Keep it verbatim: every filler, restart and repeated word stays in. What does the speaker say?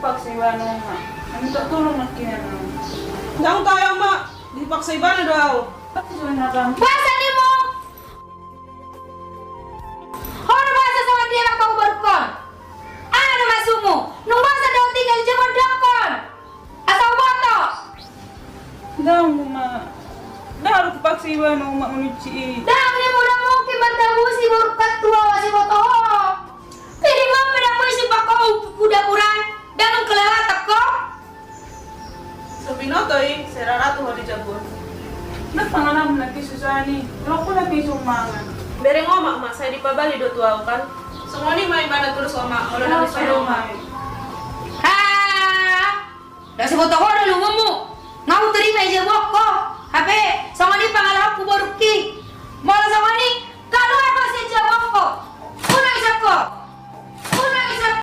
Paksa ibana, Oma. Minta tolong nangkin au. Ndang tahe, Oma. Dipaksa ibana do au. Boasa nimmu? Ho do boasa songon dia mangkaborukon? Aha do maksudmu? Nunga boasa do tinggal di jabu dokkon? Asa huboto. Ndang, Oma. Ndang adong hupaksa ibana, Oma, manuci i. Ndang, nimmu ndang mungkin mardabusi borungkon tu ahu asa diboto ho. Jadi, Oma, ndang mungkin sipakko hu daporan, ndang nunga kelewatan ho. So binoto i, sai raratu ho di jabu. Ndang panganan nangkin susa i, rokok nangkin so mangan. Bereng, Oma, ma sai dipabali do tu ahu kan. Songon i ma ibana torus, Oma, molo ndang dipaingot, Oma. Ah! Ndang siboto ho do lungunmu. Nga hutarima i jabu ho. Hape songon i pangalahoku borungki. Molo songon i, kaluar ho sian jabu ho. Unang isap ho.